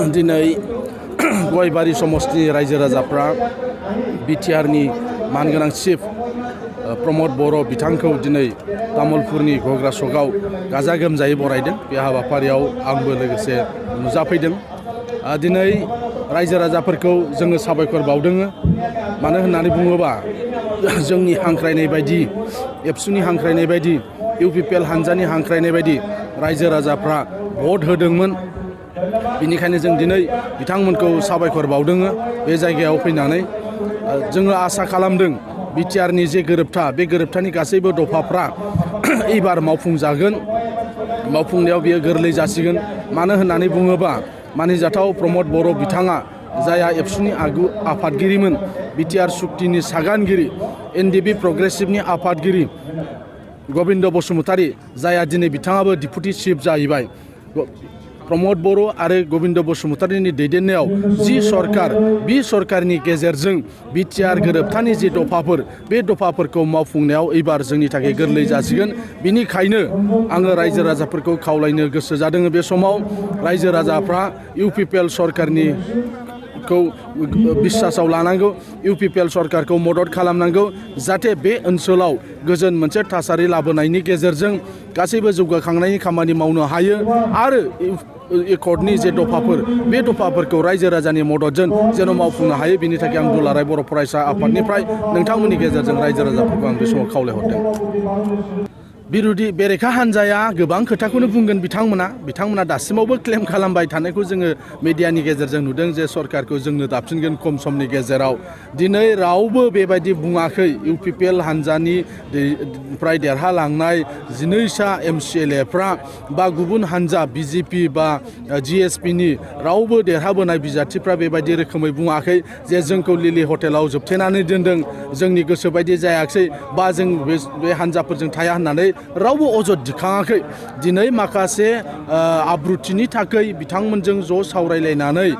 दिनै गयबारि समस्तिनि रायजो राजाफ्रा बिटिआरनि मानगोनां चिफ प्रमद बर' बिथांखौ दिनै तामुलपुरनि घग्रा सकआव गाजा गोमजायै बरायदों। बे हाबाफारियाव आंबो लोगोसे नुजाफैदों। दिनै रायजो राजाफोरखौ जोङो साबायखर बावदों। मानो होननानै बुङोबा जोंनि हांख्रायनाय बायदि, एबसुनि हांख्रायनाय बायदि, इउपिपिएल हानजानि हांख्रायनाय बायदि रायजो राजाफ्रा भट होदोंमोन। बिनिखायनो जों दिनै बिथांमोनखौ साबायखर बावदों। बे जायगायाव फैनानै जोङो आसा खालामदों बिटिआरनि जे गोरोबथा, बे गोरोबथानि गासैबो दफाफ्रा एबार मावफुंजागोन। मावफुंनायाव बियो गोरलै जासिगोन। मानो होननानै बुङोबा मानिजाथाव प्रमद बर' बिथाङा, जायहा एबसुनि आफादगिरिमोन, बिटिआर सुक्तिनि सागानगिरि, एनडिपि प्रग्रेसिभनि आफादगिरि गबिन्द बसुमतारी, जायहा दिनै बिथाङाबो डिपुटि चिफ जाहैबाय। प्रमद बर' आरो गबिन्द बसुमतारीनि दैदेननायाव जि सरकार, बे सरकारनि गेजेरजों बिटिआर गोरोबथानि जि दफाफोर, बे दफाफोरखौ मावफुंनायाव एबार जोंनि थाखाय गोरलै जासिगोन। बिनिखायनो आङो रायजो राजाफोरखौ खावलायनो गोसो जादों। बे समाव रायजो राजाफ्रा इउपिपिएल सरकारनि बिसासाव लानांगौ, इउपिपिएल सरकारखौ मदद खालामनांगौ, जाहाथे बे ओनसोलाव गोजोन मोनसे थासारि लाबोनायनि गेजेरजों गासैबो जौगाखांनायनि खामानि मावनो हायो। आरो एकर्डनि जे दफाफोर, बे दफाफोरखौ रायजो राजानि मददजों जेन' मावफुंनो हायो। बिनि थाखाय आं दुलाराय बर' फरायसा आफादनिफ्राय नोंथांमोननि गेजेरजों रायजो राजाफोरखौ आं बे समाव खावलायहरदों। बिरोधि बेरेखा हान्जाया गोबां खोथाखौनो बुंगोन। बिथांमोना दासिमावबो क्लेम खालामबाय थानायखौ जोङो मिडियानि गेजेरजों नुदों जे सरकारखौ जोंनो दाफिनगोन खम समनि गेजेराव। दिनै रावबो बेबायदि बुङाखै। इउपिपिएल हान्जानि फ्राय देरहालांनाय 12सा एमसिएलएफ्रा बा गुबुन हान्जा बिजेपि बा जिएसपिनि रावबो देरहाबोनाय बिजाथिफ्रा बेबायदि रोखोमै बुङाखै जे जोंखौ लिलि हटेलाव जोबथेनानै दोनदों, जोंनि गोसो बायदि जायाखिसै, बा जों बे हान्जाफोरजों थाया होननानै रावबो अजद दिखाङाखै। दिनै माखासे आब्रुथिनि थाखाय बिथांमोनजों ज' सावरायलायनानै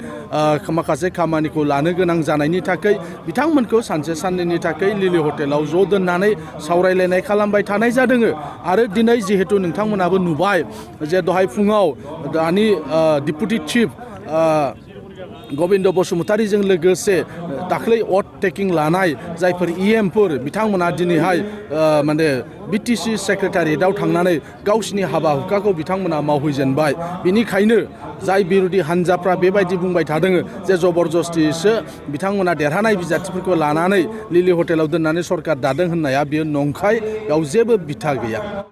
माखासे खामानिखौ लानो गोनां जानायनि थाखाय बिथांमोनखौ सानसे साननैनि थाखाय लिलि हटेलाव ज' दोननानै सावरायलायनाय खालामबाय थानाय जादों। आरो दिनै जिहेतु नोंथांमोनाबो नुबाय जे दहाय फुङाव दानि डिपुटि चिफ गबिन्द बसुमतारीजों लोगोसे दाख्लै अथ टेकिं लानाय जायफोर इएमफोर, बिथांमोना दिनैहाय माने बिटिसि सेक्रेटारियेटआव थांनानै गावसिनि हाबा हुखाखौ बिथांमोना मावहैजेनबाय। बिनिखायनो जाय बिरोधि हान्जाफ्रा बेबायदि बुंबाय थादों जे जबरदस्तिसो बिथांमोना देरहानाय बिजाथिफोरखौ लानानै लिलि हटेलाव दोननानै सरकार दादों होननाया बेयो नंखाय, बेयाव जेबो बिथा गैया।